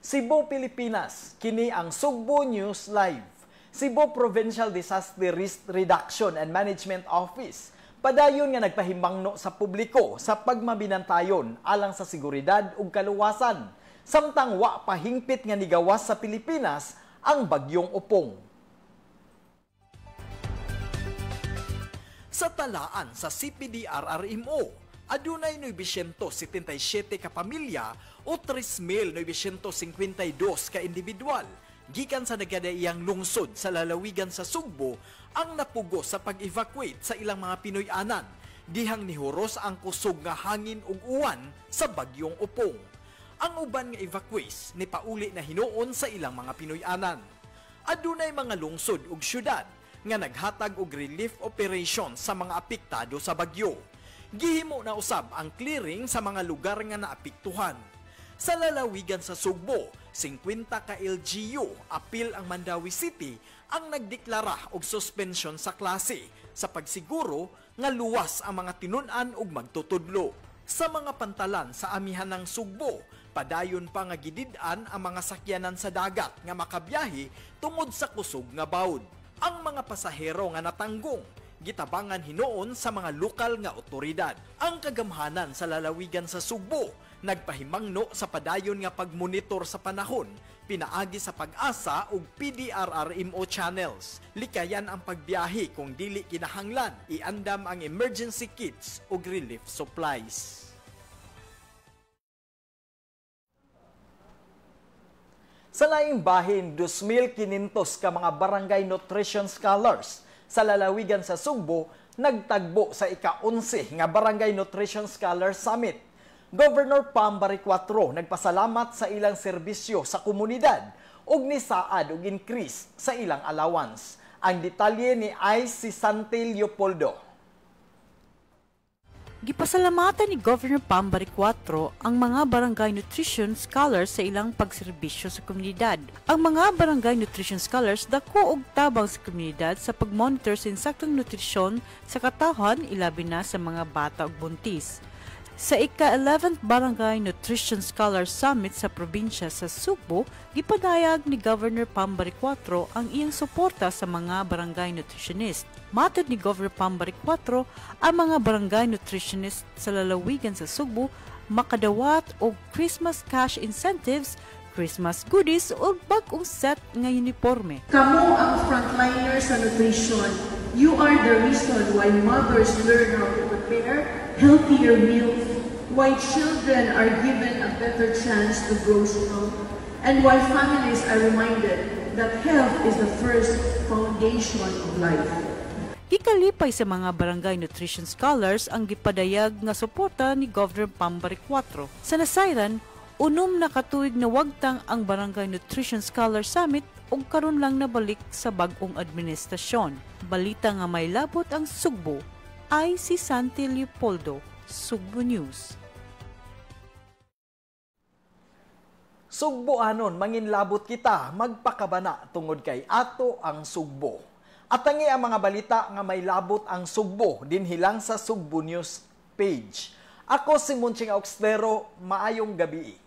Cebu, Pilipinas, kini ang Sugbo News Live. Cebu Provincial Disaster Risk Reduction and Management Office padayon nga nagpahimangno sa publiko sa pagmabinantayon alang sa seguridad ug kaluwasan samtang wa pa hingpit nga nigawas sa Pilipinas ang bagyong Opong. Sa talaan sa CPDRRMO, adunay 977 ka pamilya o 3,952 ka individual gikan sa nagkadaiyang lungsod sa lalawigan sa Sugbo ang napugo sa pag-evacuate sa ilang mga Pinoy-anan dihang nihuros ang kusog nga hangin ug uwan sa bagyong Opong. Ang uban nga evacuees ni pauli na hinuon sa ilang mga Pinoy-anan. Adunay mga lungsod ug syudad nga naghatag og relief operation sa mga apektado sa bagyo. Gihimo na usab ang clearing sa mga lugar nga naapektuhan. Sa lalawigan sa Sugbo, 50 ka LGU apil ang Mandaue City ang nagdeklara og suspension sa klase sa pagsiguro nga luwas ang mga tinun-an ug magtutudlo. Sa mga pantalan sa amihan ng Sugbo, padayon pa nga gidid-an ang mga sakyanan sa dagat nga makabiyahe tungod sa kusog nga bawd. Ang mga pasahero nga natanggong gitabangan hinuon sa mga lokal nga otoridad. Ang kagamhanan sa lalawigan sa Sugbo nagpahimangno sa padayon nga pagmonitor sa panahon pinaagi sa Pag-asa ug PDRRMO channels. Likayan ang pagbiyahe kung dili kinahanglan, iandam ang emergency kits ug relief supplies. Sa laing bahin, 2,500 ka mga barangay nutrition scholars sa lalawigan sa Sugbo nagtagbo sa ika-11 nga Barangay Nutrition Scholars Summit. Governor Pam Baricuatro nagpasalamat sa ilang serbisyo sa komunidad ug nisaad og increase sa ilang allowance. Ang detalye ni Ice Sante Leopoldo. Gipasalamatan ni Governor Pam Baricuatro ang mga barangay nutrition scholars sa ilang pagserbisyo sa komunidad. Ang mga barangay nutrition scholars dako og tabang sa komunidad sa pagmonitor sa insaktong nutrisyon sa katawhan, ilabi na sa mga bata ug buntis. Sa ika-11th Barangay Nutrition Scholars Summit sa probinsya sa Sugbo, gipadayag ni Governor Pam Baricuatro ang iyang suporta sa mga barangay nutritionist. Matod ni Governor Pam Baricuatro, ang mga barangay nutritionist sa lalawigan sa Sugbo makadawat og Christmas cash incentives, Christmas goodies ug bag-ong set nga uniforme. Kamo ang frontliner sa nutrition. You are the reason why mothers learn how to prepare healthier meals, why children are given a better chance to grow strong, and why families are reminded that health is the first foundation of life. Gikalipay sa mga barangay nutrition scholars ang gipadayag nga suporta ni Governor Pam Baricuatro. Sa nasayran, 6 na katuig na wagtang ang Barangay Nutrition Scholar Summit ug karon lang nabalik sa bag-ong administrasyon. Balita nga may labot ang Sugbo ay si Santi Leopoldo, Sugbo News. Sugbo anon manginlabot kita, magpakabana tungod kay ato ang Sugbo. Atangi ang mga balita nga may labot ang Sugbo dinhi lang sa Sugbo News page. Ako si Monching Auxtero, maayong gabi.